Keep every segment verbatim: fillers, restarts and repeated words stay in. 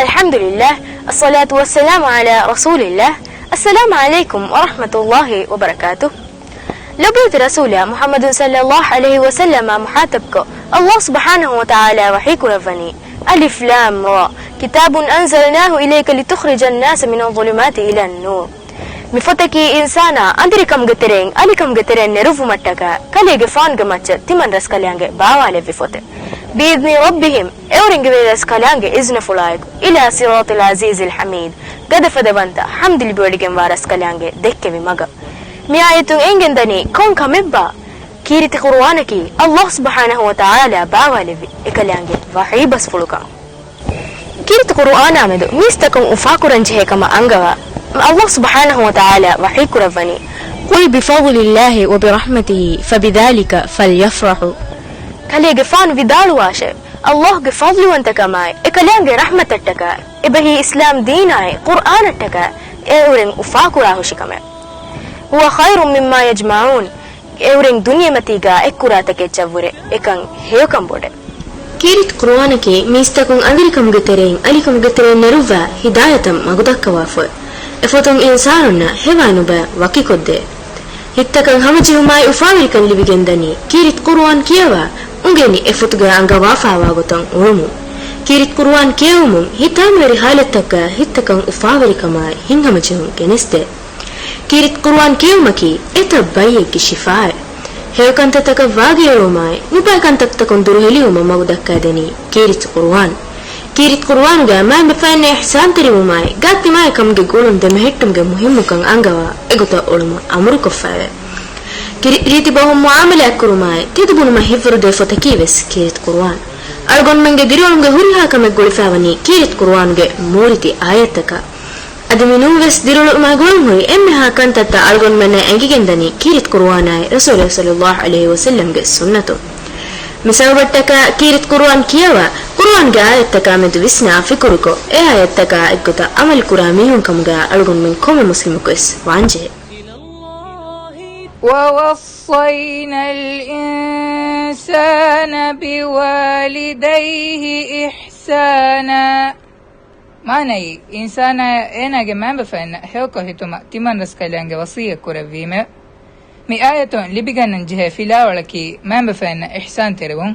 الحمد لله، الصلاة والسلام على رسول الله. السلام عليكم ورحمة الله وبركاته. ލޮބުވެތި ރަސޫލާ މުޙައްމަދު ޞައްލައްލާހު ޢަލައިހި ވަސައްލަމަށް މުޚާޠަބްކޮށް، އައްލާހު ސުބްޙާނަހު ވަތަޢާލާ ވަޙީކުރައްވަނީ، ألف لام را، كتاب أنزلناه إليك لتخرج الناس من الظلمات إلى النور. މި ފޮތަކީ އިންސާނާ އަނދިރިކަމުގެ ތެރެއިން އަލިކަމުގެ ތެރެއަށް ނެރުއްވުމަށްޓަކާ، ކަލޭގެފާނުގެ މައްޗަށް ތިމަން ރަސްކަލާނގެ ބާވާލެއްވި ފޮތެއް. بإذن ربهم، އެއުރެންގެވޭ ރަސްކަލާނގެ އިޒުނަފުޅާއެކު، إلى صراط العزيز الحميد، ގަދަފަދަ ވަންތަ ޙަމްދު ލިބިވޮޑިގެންވާ ރަސްކަލާނގެ ދެއްކެވި މަގަށް. މި އާޔަތުން އެނގެންދަނީ ކޮން ކަމެއްބާ؟ ކީރިތި ޤުރުއާނަކީ އައްލާހު ސުބްޙާނަހު ވަތަޢާލާ ބާވާލެއްވި އެކަލާނގެ ވަޙީ ބަސްފުޅުކަން. ކީރިތި ޤުރުއާނާމެދު މީސްތަކުން އުފާކުރަންޖެހޭ ކަމަށް އަންގަވާ، އައްލާހު ސުބްޙާނަހު ވަތަޢާލާ ވަޙީކުރައްވަނީ، قل بفضل الله وبرحمته فبذلك فليفرحوا. ކަލޭގެފާނު ވިދާޅުވާށޭ، އައްލާހުގެ ފަޟްލުވަންތަކަމާއި، އެކަލާނގެ ރަޙްމަތަށްޓަކާ، އެބަހީ އިސްލާމް ދީނާއި، ޤުރްއާނަށްޓަކާ، އެއުރެން އުފާކުރާހުށިކަމެއް. هو خير مما يجمعون. އެއުރެން ދުނިޔެމަތީގާ އެއްކުރާތަކެއްޗަށްވުރެ އެކަން ހެޔޮކަން ބޮޑެއް. ކީރިތި ޤުރުއާނަކީ މީސްތަކުން އަނދިރިކަމުގެ ތެރެއިން އަލިކަމުގެ ތެރެއަށް ނެރުއްވާ ހިދާޔަތަށް މަގުދައްކަވާފަ. އެފޮތުން އިންސާނުންނަށް ހެވާނުބައި ވަކިކޮށްދޭ. ހިތްތަކަށް ހަމަޖެހުމާއި އުފާވެރިކަން ލިބިގެންދަނީ ކީރިތި ޤުރުއާން ކިޔަވާ އުނގެނި އެފޮތުގައި އަންގަވާފާވާ ގޮތަށް އުޅުމުން. ކީރިތި ޤުރުއާން ކިޔެވުމުން ހިތާމަވެރި ޙާލަތްތަކަށް ހިތްތަކަށް އުފާވެރިކަމާއި ހިތްހަމަޖެހުން ގެނެސްދޭ. ކީރިތި ޤުރުއާން ކިޔެވުމަކީ އެތައް ބައްޔެއްގެ ޝިފާއެއް. ހެޔޮކަންތައްތަކަށް ވާގިއެޅުވުމާއި، ނުބައި ކަންތައްތަކުން ދުރުހެލިވުމަށް މަގުދައްކާދެނީ ކީރިތި ޤުރުއާން. ކީރިތި ޤުރުއާނުގައި މައިންބަފައިންނަށް އިޙްސާންތެރިވުމާއި، ގާތްތިމާއިކަމުގެ ގުޅުން ދެމެހެއްޓުމުގެ މުހިއްމުކަން އަންގަވާ އެގޮތަށް އުޅުމަށް އަމުރުކޮށްފައެވެ. ކިރި-، ރީތި ބަހުން މުޢާމަލާތްކުރުމާއި، ތެދުބުނުމަށް ހިތްވަރުދޭ ފޮތަކީވެސް ކީރިތި ޤުރުއާން. އަޅުގަނޑުމެންގެ ދިރިއުޅުމުގެ ހުރިހާ ކަމެއް ގުޅިފައިވަނީ ކީރިތި ޤުރުއާނުގެ މޫރިތި އާޔަތްތަކަށް. އަދި މި ނޫންވެސް ދިރިއުޅުމާ ގުޅުންހުރި އެންމެހާ ކަންތައްތައް އަޅުގަނޑުމެންނަށް އެނގިގެންދަނީ ކީރިތި ޤުރުއާނާއި ރަސޫލާ ޞައްލައްލާހު ޢަލައިހި ވަސައްލަމްގެ ސުންނަތުން. މި ސަބަބަށްޓަކާ ކީރިތި ޤުރުއާން ކިޔަވާ، ޤުރުއާންގެ އާޔަތްތަކާ މެދު ވިސްނާ ފިކުރުކޮށް، އެ އާޔަތްތަކާ އެއްގޮތަށް ޢަމަލުކުރާ މީހުން ކަމުގައި އަޅުގަނޑުމެން ކޮންމެ މުސްލިމަކުވެސް ވާންޖެހޭ. وَوَصَّيْنَا الْإِنسَانَ بِوَالِدَيْهِ إِحْسَانًا. މާނައީ، އިންސާނާއަށް އޭނާގެ މައިންބަފައިންނަށް ހެޔޮކޮށް ހިތުމަށް ތިމަން ރަސްކަލާނގެ ވަޞިއްޔަތް ކުރެއްވީމެވެ. މި އާޔަތުން ލިބިގަންނަން ޖެހޭ ފިލާވަޅަކީ މައިންބަފައިންނަށް އިޙްސާންތެރިވުން.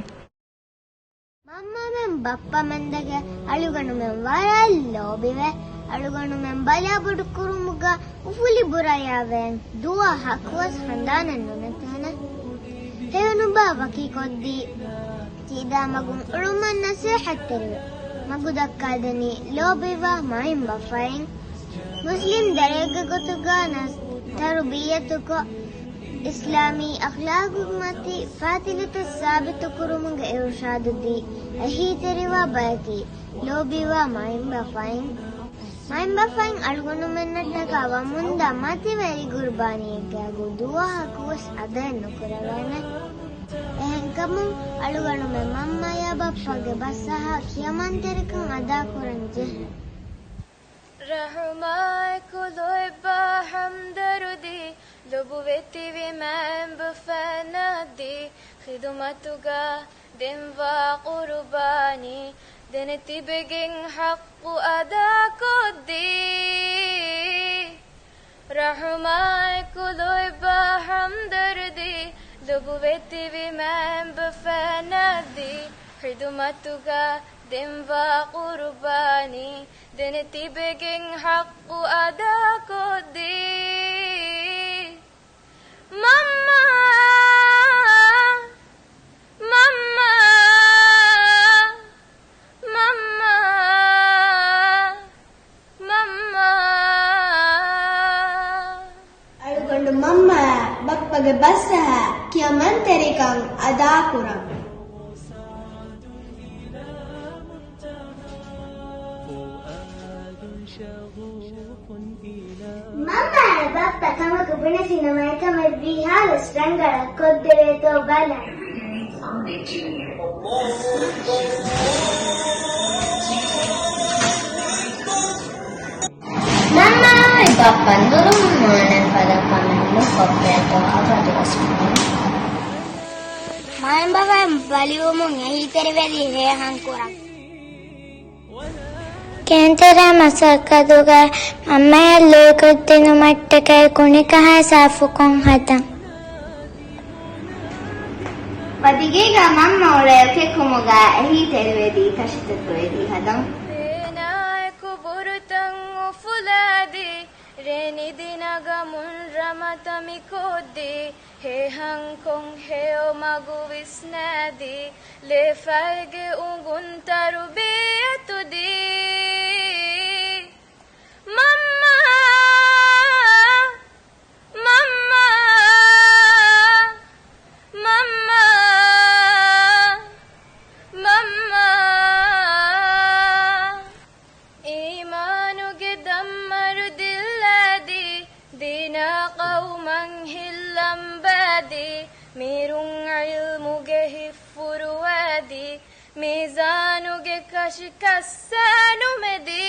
މަންމަމެން ބައްޕަމެން ދެކެ އަޅުގަނޑުމެން ވަރަށް ލޯބިވެ، އަޅުގަނޑުމެން ބަލާބޮޑު ކުރުމުގަ އުފުލި ބުރަޔާވެ ދުވަހަކުވެސް ހަނދާނެއް ނުނެތޭނެ. ހެޔޮނުބާ ވަކިކޮށްދީ، ސީދާ މަގުން އުޅުމަށް ނަސޭހަތްތެރިވެ، މަގުދައްކާދެނީ ލޯބިވާ މައިންބަފައިން. މުސްލިމް ދަރިއެއްގެ ގޮތުގަ ނަސް ތަރުބިއްޔަތުކޮށް، އިސްލާމީ އަޚްލާޤުގެ މަތީ ފާޟިލަތައް ސާބިތުކުރުމުގެ އިރުޝާދުދީ، އެހީތެރިވާ ބަޔަކީ ލޯބިވާ މައިންބަފައިން. މައިންބަފައިން އަޅުގަނޑުމެންނަށްޓަކާ ވަމުންދާ މަތިވެރި ޤުރުބާނީއެއްގެ އަގު ދުވަހަކުވެސް އަދައެއް ނުކުރެވޭނެ. އެހެންކަމުން އަޅުގަނޑުމެން މަންމަޔާ ބައްޕަގެ ބަސްއަހާ ކިޔަމަންތެރިކަން އަދާކުރަން ޖެހޭ. ރަޙުމާއެކު ލޯތްބާ ހަމްދަރުދީ، ލޮބުވެތިވި މައިންބަފައިންނަށްދީ، ޚިދުމަތުގަ ދެންވާ ޤުރުބާނީ، ދެނެތިބެގެން ޙައްޤު އަދާކޮށްދީ. ރަޙުމާއެކު ލޯތްބާ ހަމްދަރުދީ، ލޮބުވެތިވި މައިންބަފައިންނަށްދީ، ޚިދުމަތުގަ ދެންވާ ޤުރުބާނީ، ދެނެތިބެގެން ޙައްޤު އަދާކޮށްދީ. މަންމާ، މަންމާ، މަންމާ، މަންމާ. އަޅުގަނޑު މަންމަޔާ ބައްޕަގެ ބަސްއަހާ ކިޔަމަންތެރިކަން އަދާކުރަން. މަންމައާއި ބައްޕަ ކަމަކު ބުނެފިނަމަ އެކަމެއް ވީހާވެސް ރަނގަޅަށް ކޮށްދެވޭތޯ ބަލަން. މަންމައާއި ބައްޕަ ނުރުހުން ނުވާނެ ފަދަ ކަމެއް ނުކޮށްދޭތޯ އަބަދުވެސް ބުނެ. މައިންބަފައިން ބަލިވުމުން އެހީތެރިވެލީ ހޭހަން ކުރަން. ކެންޓަރާ މަސައްކަތުގަ މަންމަޔަށް ލުއިކޮށްދިނުމަށްޓަކައި ކުނިކަހާ ސާފުކޮށް ހަދަން. ވަދިގޭގަ މަންމަ އުޅޭ އުކެއްކުމުގަ އެހީތެރިވެދީ ކަށިތައް ދޮވެދީ ހަދަން. އޭނާއެކު ބުރުތައް އުފުލާދީ، ރޭ ނިދި ނަގަމުން ރަމަތަ މިކޮށްދީ، ހޭހަންކޮށް ހެޔޮ މަގު ވިސްނާދީ، ލޭފައިގެ އުނގުން ތަރުބިޔަތުދީ. މަންމާ، މަންމާ، މަންމާ، މަންމާ. އީމާނުގެ ދަންމަރު ދިއްލާދީ، ދީނާ ޤައުމަށް ހިއްލަން ބާދީ، މީރުން ޢިލްމުގެ ހިތްފުރުވާދީ، މީޒާނުގެ ކަށި ކައްސާ ނުމެދީ.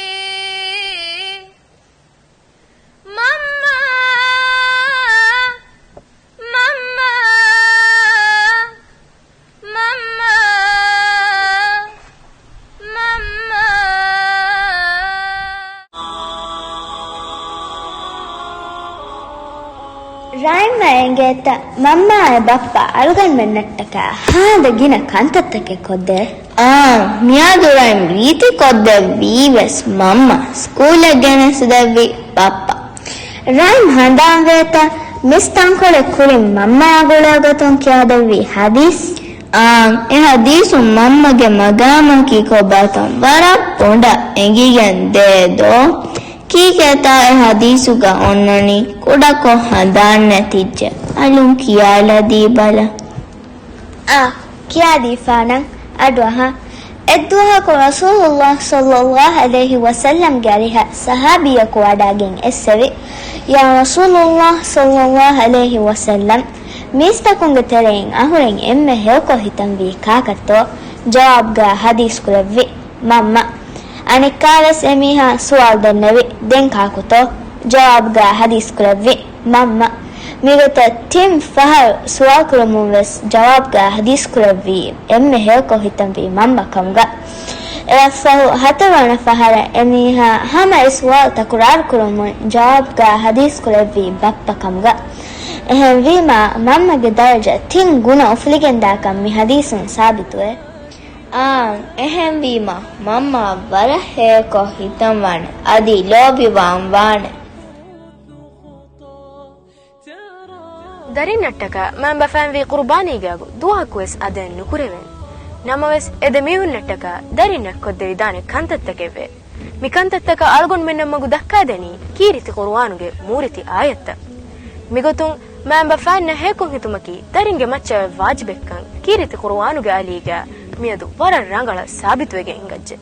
މަންމާ، މަންމާ، މަންމާ، މަންމާ. ރައިމްއަށް އެނގޭތަ މަންމާއާ ބައްޕަ އަޅުގަނޑުމެންނަށްޓަކާ ހާދަ ގިނަ ކަންތައްތަކެއް ކޮށްދޭ؟ އާނ، މިއަދު ރައިމް ރީތި ކޮށްދެއްވީ ވެސް މަންމަ، ސްކޫލަށް ގެނެސްދެއްވީ ބައްޕަ. ރައިމް ހަނދާންވޭތަ މިސް ތަންކޮޅެއް ކުރިން މަންމައާ ގުޅޭގޮތުން ކިޔާދެއްވި ހަދީސް؟ އާނ، އެ ހަދީސުން މަންމަގެ މަގާމަކީ ކޮބާތޯ ވަރަށް ބޮޑަށް އެނގިގެން ދޭ ދޯ؟ ކީކޭތާ އެ ހަދީސުގަ އޮންނަނީ؟ ކުޑަކޮށް ހަނދާން ނެތިއްޖެ. އަލުން ކިޔާލަދީބަލަ. އާ، ކިޔާދީފާނަން އަޑުއަހާ. އެއްދުވަހަކު ރަސޫލުﷲ ޞައްލަﷲ ޢަލައިހި ވަސައްލަމްގެ އަރިހަށް ޞަޙާބީއަކު ވަޑައިގެން އެއްސެވި، ޔާ ރަސޫލުﷲ ޞައްލަﷲ ޢަލައިހި ވަސައްލަމް، މީސްތަކުންގެ ތެރެއިން އަހުރެން އެންމެ ހެޔޮކޮށް ހިތަންވީ ކާކަށްތޯ؟ ޖަވާބުގަ ޙަދީޘް ކުރެއްވި މަންމަ. އަނެއްކާވެސް އެމީހާ ސުވާލު ދެންނެވި، ދެން ކާކުތޯ؟ ޖަވާބުގަ ޙަދީޘް ކުރެއްވި މަންމަ. މިގޮތަށް ތިން ފަހަރު ސުވާލު ކުރަމުން ވެސް ޖަވާބުގަ ޙަދީޘް ކުރެއްވީ އެންމެ ހެޔޮކޮށް ހިތަންވީ މަންމަ ކަމުގަ. އެއަށްފަހު ހަތަރުވަނަ ފަހަރަށް އެމީހާ ހަމަ އެ ސުވާލު ތަކުރާރު ކުރަމުން ޖަވާބުގަ ޙަދީޘް ކުރެއްވީ ބައްޕަ ކަމުގަ. އެހެންވީމާ، މަންމަގެ ދަރަޖަ ތިން ގުނަ އުފުލިގެންދާކަން މި ޙަދީޘުން ސާބިތުވޭ. އާނ، އެހެންވީމާ، މަންމައަށް ވަރަށް ހެޔޮކޮށް ހިތަންވާނެ، އަދި ލޯބިވާން ވާނެ. ދަރިންނަށްޓަކާ މައިންބަފައިންވީ ޤުރުބާނީގާގު ދުވަހަކުވެސް އަދައެއް ނުކުރެވެން. ނަމަވެސް، އެ ދެމީހުންނަށްޓަކާ ދަރިންނަށް ކޮށްދެވިދާނެ ކަންތައްތަކެއްވޭ. މިކަންތައްތަކަށް އަޅުގަނޑުމެންނަށް މަގު ދައްކާދެނީ ކީރިތި ޤުރުއާނުގެ މޫރިތި އާޔަތްތައް. މިގޮތުން މައިންބަފައިންނަށް ހެޔޮކޮށް ހިތުމަކީ ދަރިންގެ މައްޗަށް އޮތް ވާޖިބެއްކަން ކީރިތި ޤުރުއާނުގެ އަލީގަ މިއަދު ވަރަށް ރަނގަޅަށް ސާބިތުވެގެން ހިނގައްޖެ.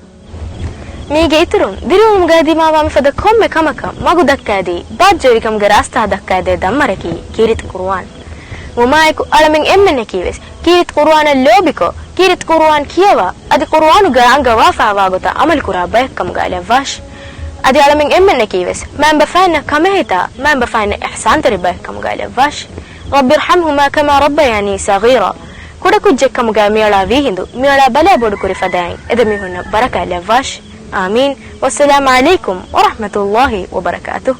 މީގެ އިތުރުން، ދިރިއުޅުމުގައި ދިމާވާ މިފަދަ ކޮންމެ ކަމަކަށް މަގު ދައްކާދީ، ބާއްޖަވެރިކަމުގެ ރާސްތާ ދައްކާދޭ ދަންމަރަކީ ކީރިތި ޤުރުއާން. މުމާއެކު އަޅަމެން އެންމެންނަކީވެސް ކީރިތި ޤުރުއާނަށް ލޯބިކޮށް، ކީރިތި ޤުރުއާން ކިޔަވާ، އަދި ޤުރުއާނުގައި އަންގަވާފާވާ ގޮތަށް ޢަމަލުކުރާ ބަޔަކު ކަމުގައި ލައްވާށި. އަދި އަޅަމެން އެންމެންނަކީވެސް މައިންބަފައިންނަށް ކަމެހިތާ، މައިންބަފައިންނަށް އިޙްސާންތެރި ބަޔަކު ކަމުގައި ލައްވާށި. رب ارحمهما كما ربياني صغيرا. ކުޑަކުއްޖެއްކަމުގައި މިއަޅާ ވީހިނދު، މިއަޅާ ބަލާ ބޮޑުކުރި ފަދައިން އެދެމީހުންނަށް ބަރަކާތް ލައްވާށި. އާމީން. والسلام عليكم ورحمة الله وبركاته.